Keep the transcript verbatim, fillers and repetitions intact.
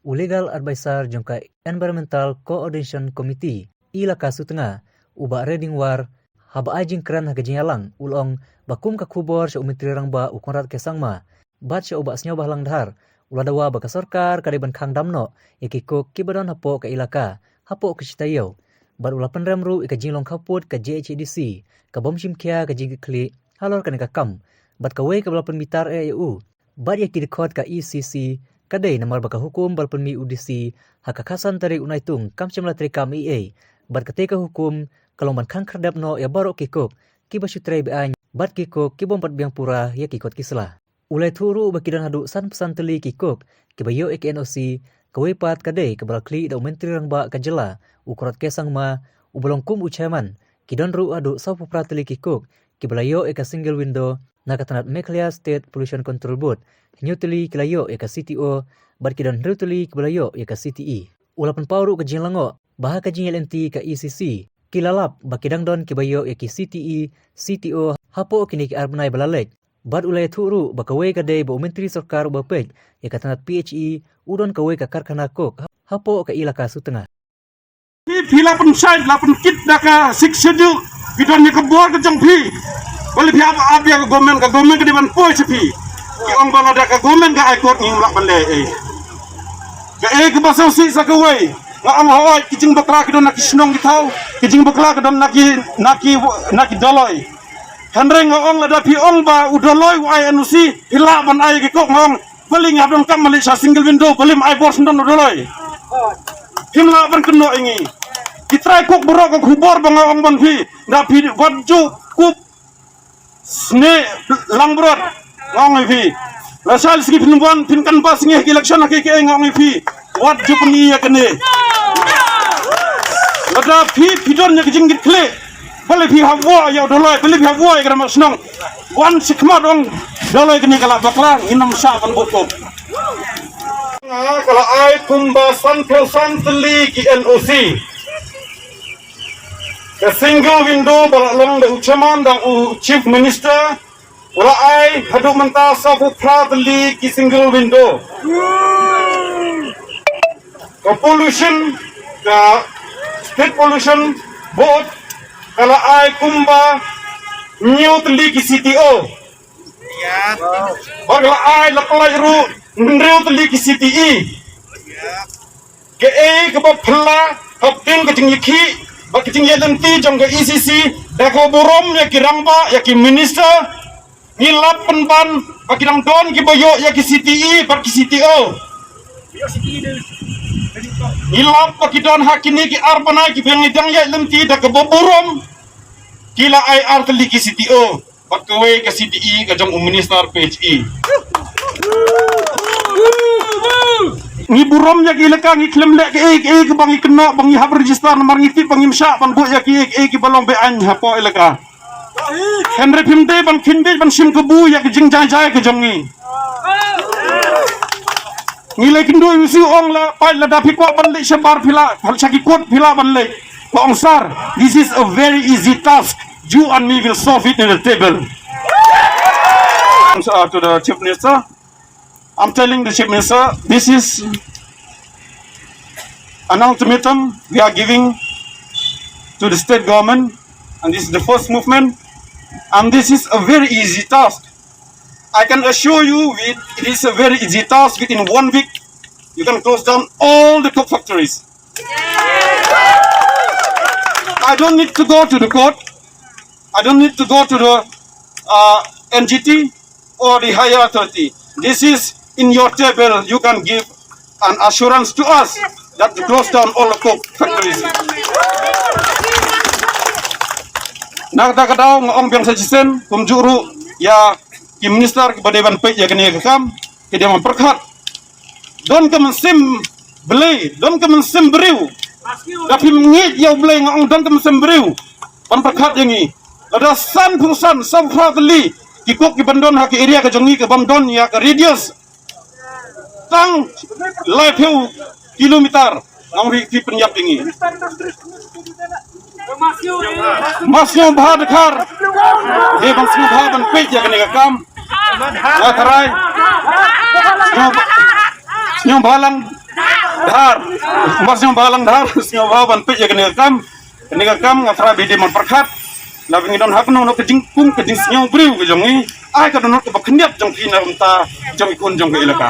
U legal advisor jong ka Environmental Coordination Committee Elaka Sutnga, u Bah Redingwar, haba ai jingkren ha ka jingïalang, u la ong ba kum ka khubor sha u Myntri Rangbah u Conrad K Sangma bad sha u Bah Sniawbhalang Dhar, u la dawa ba ka sorkar ka dei ban khang dam noh ïa ki coke kiba don hapoh ka elaka, hapoh ka shi taïew. Bad u la pynrem ruh ïa ka jinglong khappud ka J H A D C, ka bym shim khia ka jingkitkhlieh halor kane ka kam. Bad kawei kaba la pynbitar eh ïa u bad ïa ki dkhot ka E C C ka dei namar ba ka hukum ba la pynmih u D C ha ka khatsan tarik u Naitung kam shym la treikam ei ei. Bad katei ka hukum ka long ban khang khyrdep noh ïa baroh ki coke kiba shu trei be-aiñ bad ki coke ki bym pat biang pura ïa ki kot ki sla. U la ïathuh ruh ba ki don haduh sanphew san tylli ki coke kiba ïoh ïa ki N O C, kawei pat ka dei kaba la khlieh da u Myntri Rangbah ka jylla, u Conrad K Sangma, uba long kum u chairman. Ki don ruh haduh sawphew phra tylli ki coke kiba la ïoh ïa ka single window na ka tnat Meghalaya State Pollution Control Board, hynñiew tylli ki la ïoh ïa ka C T O, bad ki don hynriew tylli kiba la ïoh ïa ka C T E. U la pynpaw ruh ka jinglyngngoh ba ha ka jingïaid lynti ka E C C ki la lap ba ki dang don kiba ïoh ïa ki C T E, C T O hapoh kine ki ar bnai ba la leit. Bad u la ïathuh ruh ba kawei ka dei ba u Myntri Sorkar uba peit ïa ka tnat P H E u don kawei ka karkhana coke hapoh ka elaka Sutnga. Phi, phi la pynshai, la pynkit da ka Sixth Schedule, phi don ïa ka bor ka jong phi. Balei phi ap, ap ïa ka government, ka government ka dei ban poi sha phi. Ki ong ba lada ka government ka ai court ngim lah ban leh ei. Kaei kaba sngewsih sa kawei, nga ong hooid, ki jingbakla ki don na ki shnong ki thaw, ki jingbakla ki don na ki, na ki, na ki dolloi. Hynrei nga ong lada phi ong ba u dolloi u ai N O C, phi lah ban ai ki coke, nga ong, balei ngi hap donkam ban leit sha single window, balei ym ai bor shen don u dolloi. Phim lah ban kynnoh ïa ngi. Ki trai coke baroh ka khubor ba nga ong ban phi, da phi wat ju kup snieh langbrot, nga ong ïa phi. Lashai la sngi phin wan, phin canvass ngi ha ki election ha kiei kiei, nga ong ïa phi. Wat ju pyni ïa kane. Lada phi, phi don ïa ka jingkitkhlieh, balei phi hap wah ïa u dolloi, balei phi hap wah ïa ka rangbah shnong. Wan shakhmat, ong dolloi kane ka la bakla, ngin ym shah ban buh coke. Nga ka la ai kumba sanphew san tylli ki N O C. Ka single window ba la long da u chairman, da u Chief Minister, u la ai haduh mynta sawphew phra tylli ki single window. Ka pollution, ka State Pollution Board ka la ai kumba hynñiew tylli ki C T O. Bad ka la ai, la pynlait ruh hynriew tylli ki C T E. Kaei kaba phylla hapdeng ka jingïakhih bad ka jingïaid lynti jong ka E C C, da kaba burom ïa ki rangbah, ïa ki minister, ngi lap pynban ba ki dang don kiba ïoh ïa ki C T E bad ki C T O. Ngi lap ba ki don ha kine ki ar bnai kiba ngi dang ïaid lynti, da kaba burom ki la ai ar tylli ki C T O. Bad kawei ka C T E ka jong u minister P H E. Ngi burom ïa ki elaka, ngi khlem leh kaei kaei kaba ngi kynnoh ba ngi hap register namar ngi tip ba ngim shah ban buh ïa kiei kiei kiba long be-aiñ hapoh elaka. Hynrei phim dei ban kheiñ beit ban shim kabu ïa ka jingjai jai ka jong ngi. Ngi la ïakynduh ïa u C E O, ong la, peit, lada phi kwah ban leit shabar phi lah, sha ki court phi lah ban leit. Ka ong, sir, this is a very easy task. You and me will solve it in the table. Uh, to the Chief Minister, I'm telling the Chief Minister, this is an ultimatum we are giving to the state government, and this is the first movement, and this is a very easy task. I can assure you, with, it is a very easy task. Within one week, you can close down all the coke factories. I don't need to go to the court. I don't need to go to the, uh, N G T or the higher authority. This is in your table. You can give an assurance to us that to close down all the coke factories. Na kata ka daw nga ong biang sa shisien, kumjuh ruh ïa ki minister kiba dei ban peit ïa kane ka kam, ki dei ban pyrkhat. Don ka mynsiem Blei, don ka mynsiem briew. Da phim ngeit ïa u Blei, nga ong don ka mynsiem briew ban pyrkhat ïa ngi. Lada san phew san, san phew phra tylli ki coke kiban don ha ka area ka jong ngi, ka bym don ïa ka radius tang laiphew kilometer, nga ong ri ki pynïap ïa ngi. Mas sngewbha dkhar. Dei ban sngewbha ban peit ïa kane ka kam. Nga tharai sngewbha, sngewbha lang. Dhar, mar sngewbha lang dhar, sngewbha ban peit ïa kane ka kam. Kane ka kam nga phra bidi man pyrkhat. Lada ngi don ha kano kano ka jingkung ka jingsngew briew ka jong ngi, ai ka dohnud kaba khyndiat jong ki na bynta jong ki khun jong ka elaka.